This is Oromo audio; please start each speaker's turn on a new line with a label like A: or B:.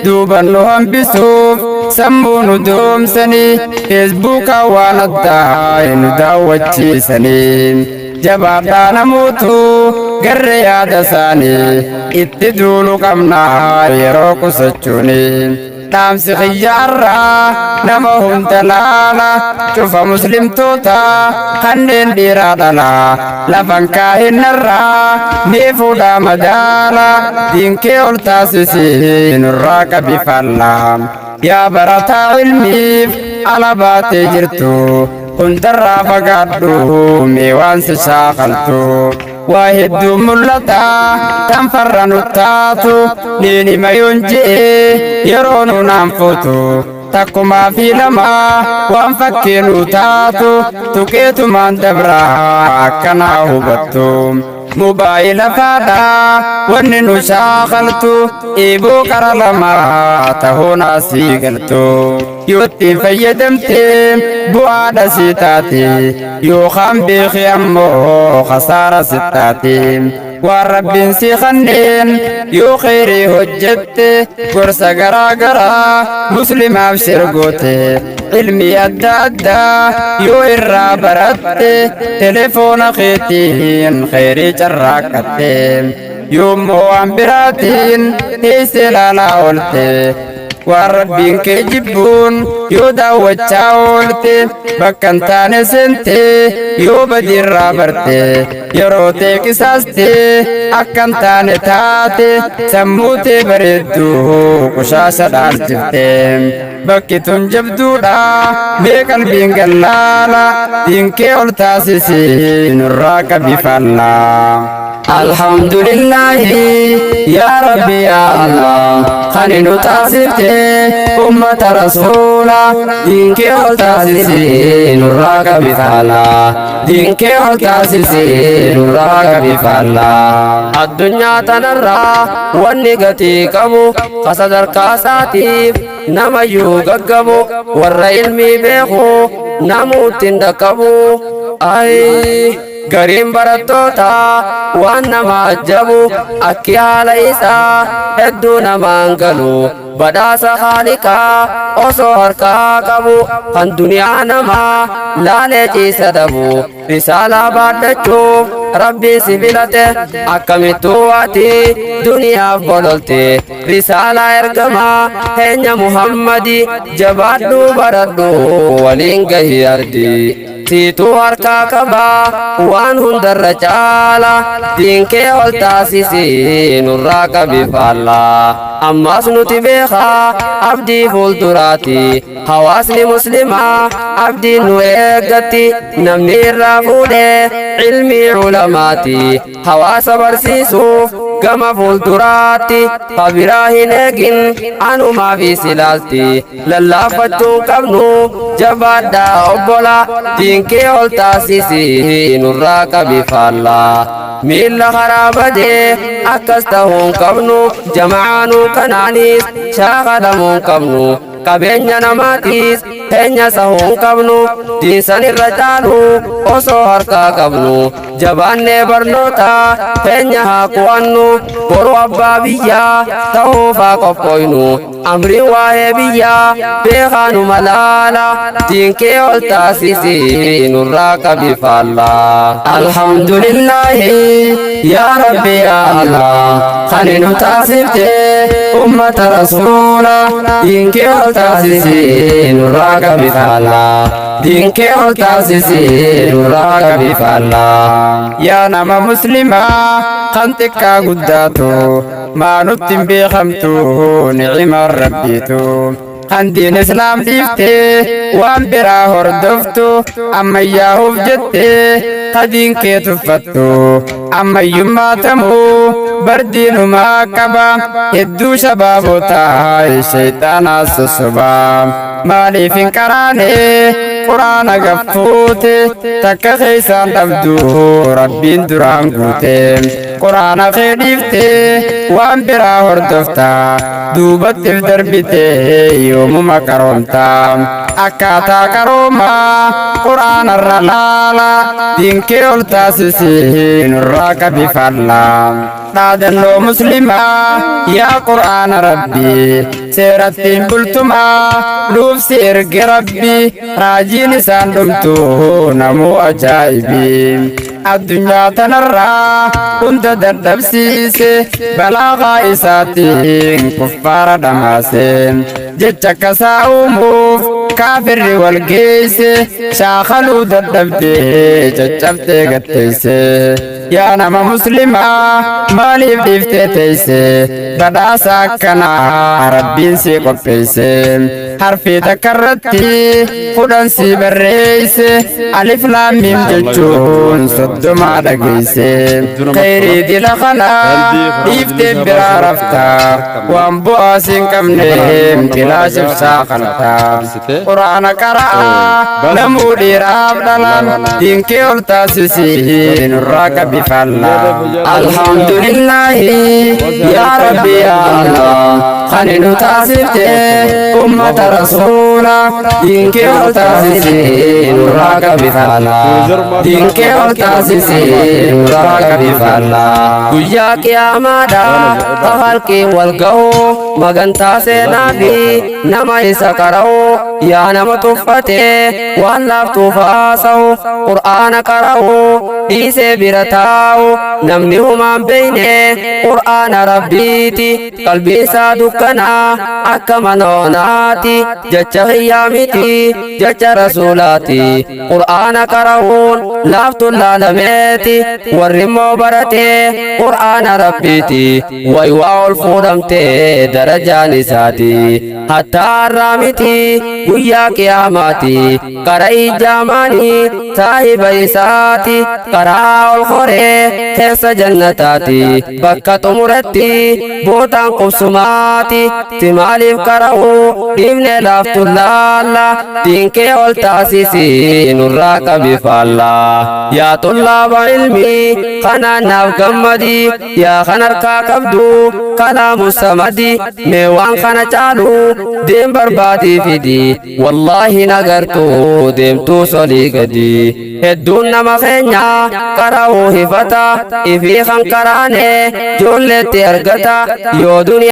A: Duuban nu hambisuuf sammuu nu doomsanii, Feesbuukaa waan addaa nu daawwachiisanii. Jabaadhaa namootu, garree yaada isaanii itti duulu qabnaa yeroo qusachuuni. Dhaamsi xiyyaarraa nama hunda laala, cufa muslimtoota kanneen dhiiraa dhalaa lafan kaahinnarraa mee fuudhaa madaala, diinkee ol taasisii nurraa qabi faallaa. Yaa barataa ilmiif ala baatee jirtu, hundarraa fagaadhu mee waan si shaakaltu. Waa hedduu mul'ata kan farra nu taatu, niin hima yoon je'e yeroo nu naan fuutu. Takkumaa fi lamaa waan fakkii nu taatu tuqeetumaan dabraa akkanaa hubattu. Mobaayila faadhaa wanni nu shaakaltu eeboo qara lamaa tahuun asii galtu. Yoo ittiin fayyadamte bu'aadha sii taate, yookaan beeki ammoo kasaara si taate. Waan Rabbiin si kanneen yoo kheyrii hojjette, gorsa garaa garaa muslimaaf shirgoote, ilmi adda addaa yoo irraa baratte, telefoona keetiin kheyrii carraaqqatte, yoommoo waan biraatiin teessee ilaalaa oolte, waan Rabbiin kee jibbuun yoo daawwachaa oolte, bakka hin taane seente yoo badiirraa barte, yeroo tee qisaaste akka hin taane taate, sammuu tee bareedduu qushaasha dhaalchifte. Bakki tun jabduudha, mee qalbiin gallaala, diinkee ol taasisii nurraa qabi faallaa. Alhamdulillahi, yaa Rabbi yaa Allah, kan nu taasifte ummata rasuula, diinkee ol taasisii nurraa qabi faallaa. Diinkee ol taasisii nurraa qabi faallaa.
B: Addunyaa tanarraa wanni gatii qabu ka sadarkaa isaatiif namayyuu gaggabu, warra ilmii beeku namuutti hin dhaqqabu. Ayi, gariin barattoota waan nama ajabu, akki haala isaa hedduu namaan galu. Badhaasa Haaliqaa osoo harkaa qabu, kan duniyaa namaa laalee ciisa dhabu. Risaalaa baadhachuuf Rabbiin si filate, akkamittuu ati duniyaaf bololte? Risaalaa ergamaa keenya Muhammadi jabaadhu, baradhu, waliin gahi ardii. Siituu harkaa qabaa waan hundarra caala, diinkee ol taasisii nurraa qabi faallaa. Ammas nuti beekaa abdii fuulduraati, hawaasni muslimaa abdiin nu eeggatti. Namni irraa fuudhee ilmii culamaati, hawaasa barsiisuuf gama fuulduraatti kabiraa hin eegin, anumaaf isilaalti. Lallaaffachuu qabnu, jabaadhaa obbola, diinkee ol taasisii nurraa qabi faallaa. Miilla karaa badee akkas ta'uu qabnu, jamaanuu kanaanis shaakalamuu qabnu, qabeenya namaatiis teenya sahuu qabnu. Diinsan irra caalu osoo harkaa qabnu, jabaannee barnoota teenya haa qu'annu, boru abbaa biyyaa ta'uuf haa qophooynu. Amriin waa'ee biyyaa beekaa nu malaala, diinkee ol taasisii nurraa qabi faallaa.
A: Alhamdulillahi, yaa Rabbi yaa Allah, kan nu taasifte ummata rasuula, diinkee ol taasisii nurraa qabi faallaa. Diinkee ol taasisii nurraa qabi faallaa. Yaa nama muslimaa kan xiqqaa guddaatu, maa nutti hin beekamtu ni'ima Rabbiitu? Kan diin islaam dhiiftee waan biraa hordoftu, ammayyaahuuf jettee kadiin kee tuffattu, ammayyummaa tamuu bardiinumaa qaba, hedduu shabaabota shayxaanaa sossoba. Maaliif hin qaraane Quraana gaffuute takka keeysaan dhabdu Rabbiin duraan guute. Quraana kee dhiifte waan biraa hordofta, duubattif darbite yoomuma qaroomta. Akkaataa qaroomaa quraanarra laala, diinkee ol taasisi nurraa qabi faallaa. Dhaadannoo muslimaa yaa qur'aana Rabbii, seerattiin bultumaa luufsi erge Rabbi, raajiin isaan dhumtu namuu ajaa'ibii. Addunyaa tanarraa hunda dadhabsiise, balaagaa isaatiin kuffaara dhamaase. Jecha akkasaa uumuuf kaafirri wal geeyse, shaakaluu dadhabdee caccabtee gatteeyse. Yaa nama muslimaa, maaliif dhiiftee teeyse badhaasa akkanaa Rabbiin sii qopheeyse? Harfii takka irratti 10 sii barreeyse, alif laam miim jechuun 30 dhageeyse. Khayrii dila kanaa dhiiftee biraa rafta, waan bu'aa siin qabne bilaashif shaakalta. Quraana qara'aa namuu dhiiraaf dhalaan, diinkee ol taasisii nurraa qabi faallaa. Alhamdulillahi yaa Rabbi yaa Allah, kan nu taasifte ummata rasuula, diinkee ol taasisii nurraa qabi faallaa. Diinkee ol taasisii nurraa qabi faallaa. Guyyaa qiyaamaadha halqiin wal ga'u, magantaa seenaa fi nama isa qara'u. Yaa nama tuffate waan laaftuuf haasa'u, qur'aana qara'u dhiisee bira taa'u, namni humaan beeyne qur'aana Rabbiiti qalbii isaa dukkanaa akka manoonaati. Jecha kiyyaa miti, jecha rasuulaati. Qur'aana qara'uun laaftuun laalameeti, warri immoo baratee qur'aana Rabbiiti way waa ol fuudhamtee darajaan isaati. Hattaa har'aa miti, guyyaa qiyaamaati qara ijaamaanii saahiba isaati, karaa ol koree keessa jannataati, bakka xumuratti bootaan qubsumaati. Si maaliif qara'u dhiifne laaftu laalla? Diinkee ol taasisi nurraa qabi faallaa. Yaa xullaaba ilmii kanaan naaf gammadi, yaa kan harkaa qabdu kalaamu samadi, mee waan kana caalu deem barbaadii fidi. Wallaahi nagartuu deemtuu solii gadi. Hedduun nama keenya qara'uu hifata, ifii kan qaraane joolleetti argata yoo duniyaa.